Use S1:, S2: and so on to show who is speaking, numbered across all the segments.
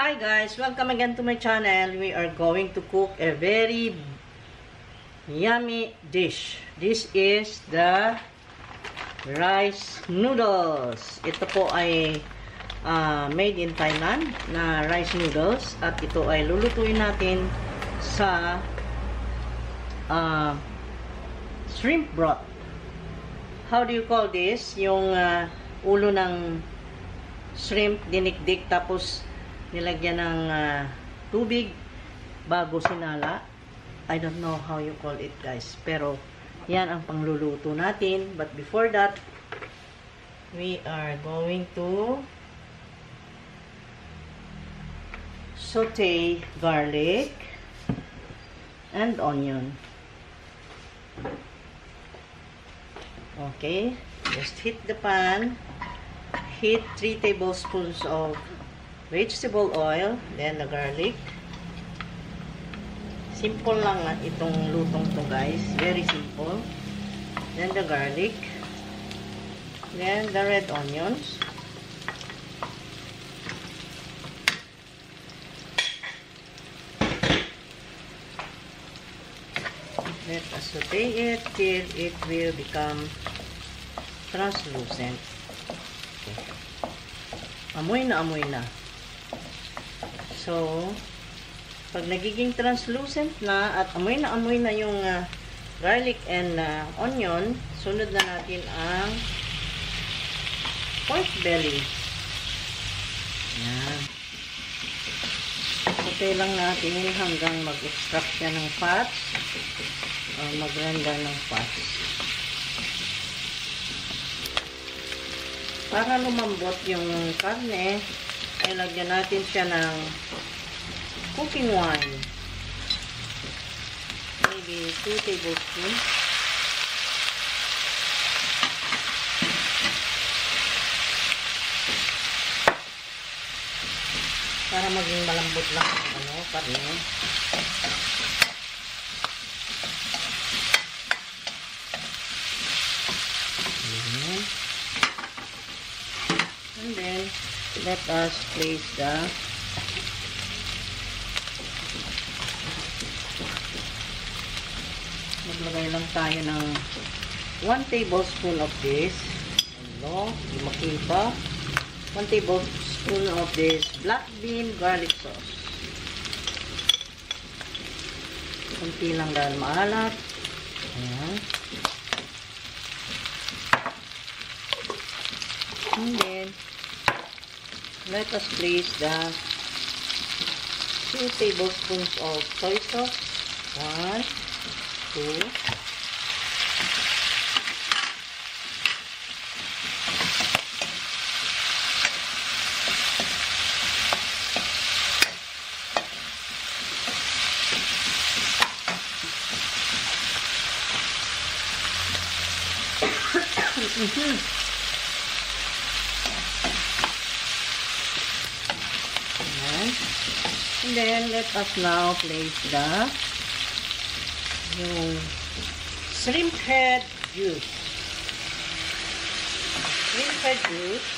S1: Hi guys, welcome again to my channel. We are going to cook a very yummy dish. This is the rice noodles. Ito po ay made in Thailand na rice noodles at ito ay lulutuin natin sa shrimp broth. How do you call this? Yung ulo ng shrimp dinikdik tapos nilagyan ng tubig bago sinala. I don't know how you call it guys, pero yan ang pangluluto natin. But before that, we are going to saute garlic and onion. Okay, just heat the pan. Heat 3 tablespoons of vegetable oil, then the garlic. Simple lang itong lutong to guys, very simple. Then the garlic, then the red onions, let us saute it till it will become translucent. Okay. Amoy na. So, pag nagiging translucent na at amoy na yung garlic and onion, sunod na natin ang pork belly. Yan. Okay lang natin hanggang mag-extract siya ng fats o mag-render ng fats. Para lumambot yung karne, ay lagyan natin siya ng cooking wine. Maybe 2 tablespoons. Para maging malambot lang ang karne. And then, let us place the maglagay lang tayo ng 1 tablespoon of this. Ano, hindi makita. 1 tablespoon of this black bean garlic sauce. Kunti lang dahil maalat. Ayan. And then, let us place the 2 tablespoons of soy sauce. 1, 2. And then, let us now place the shrimp head juice. Shrimp head juice.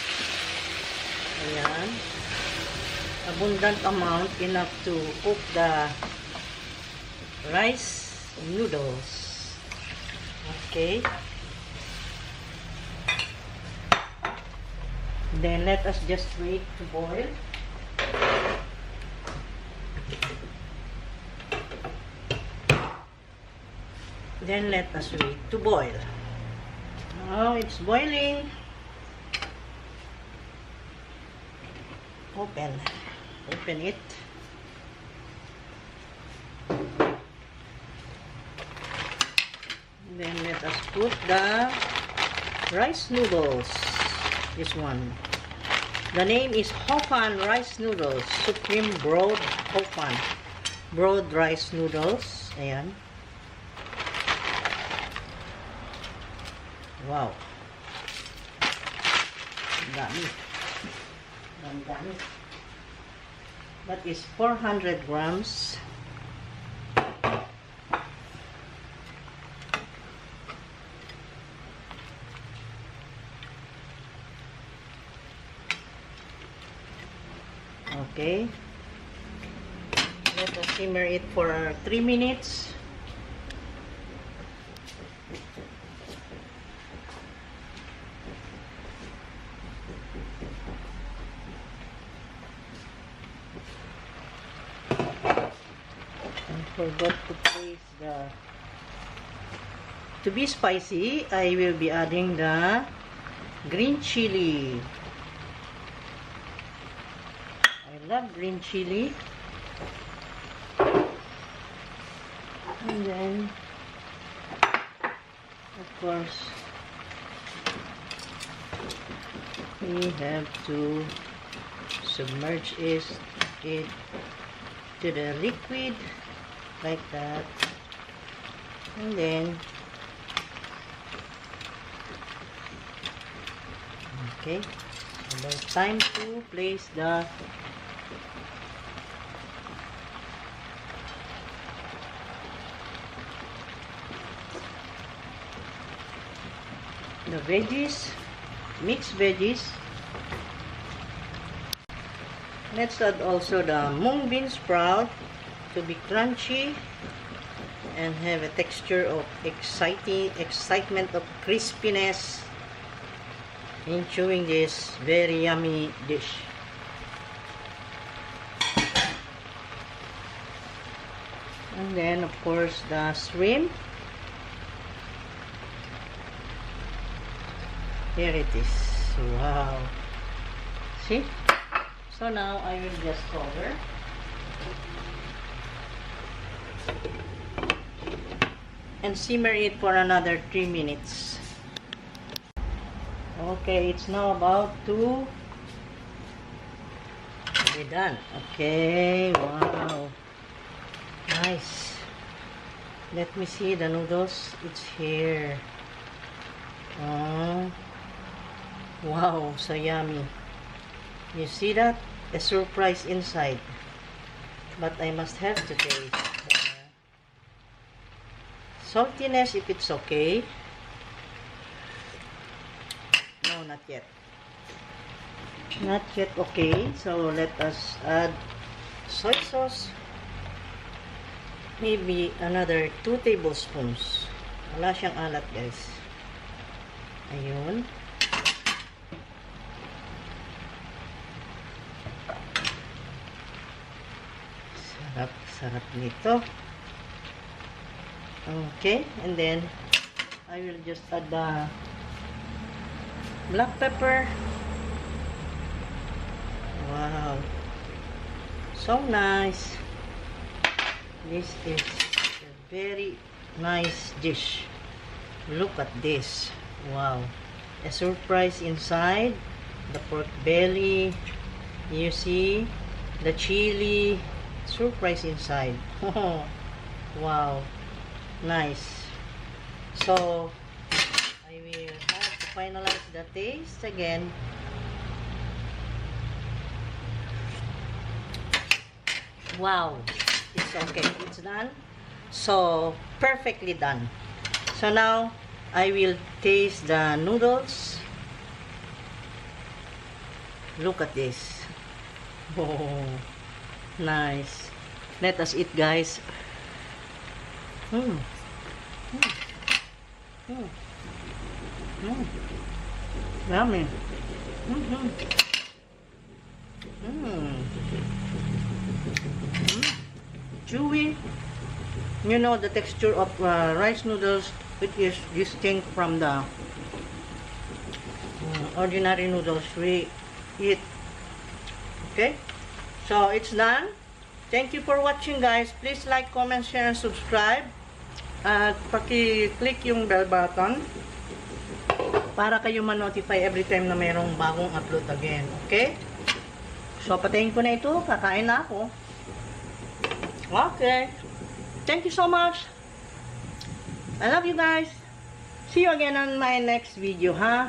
S1: Ayan. Abundant amount, enough to cook the rice noodles. Okay. Then, let us just wait to boil. Then let us wait to boil. Now it's boiling. Open it. Then let us put the rice noodles. This one. The name is Hofan rice noodles. Supreme broad Hofan. Broad rice noodles. Ayan. Wow. Dami. That is 400 grams. Okay. Let us simmer it for 3 minutes. I forgot to place the... To be spicy, I will be adding the green chili. I love green chili. And then, of course, we have to submerge it to the liquid like that. And then, okay, so there's time to place the veggies, mixed veggies. Let's add also the mung bean sprout to be crunchy and have a texture of excitement of crispiness in chewing this very yummy dish. And then of course the shrimp. Here it is. Wow. See? So now I will just cover. And simmer it for another 3 minutes. Okay, it's now about to be done. Okay, wow. Nice. Let me see the noodles. It's here. Oh. Wow, so yummy. You see that? A surprise inside. But I must have to taste. Saltiness if it's okay. No, not yet. Not yet okay. So let us add soy sauce. Maybe another 2 tablespoons. Wala siyang alat, guys. Ayun. Sarap nito. Okay, and then I will just add the black pepper. Wow, so nice. This is a very nice dish. Look at this. Wow, a surprise inside the pork belly. You see the chili. Surprise inside. Wow, nice. So I will have to finalize the taste again. Wow, it's okay, it's done. So perfectly done. So now I will taste the noodles. Look at this. Oh, nice. Let us eat, guys. Yummy. Chewy. You know the texture of rice noodles, which is distinct from the ordinary noodles we eat. Okay, so it's done. Thank you for watching, guys. Please like, comment, share, and subscribe. At paki-click yung bell button para kayo ma-notify every time na mayroong bagong upload again. Okay? So, patayin ko na ito. Kakain na ako. Okay. Thank you so much. I love you guys. See you again on my next video, ha?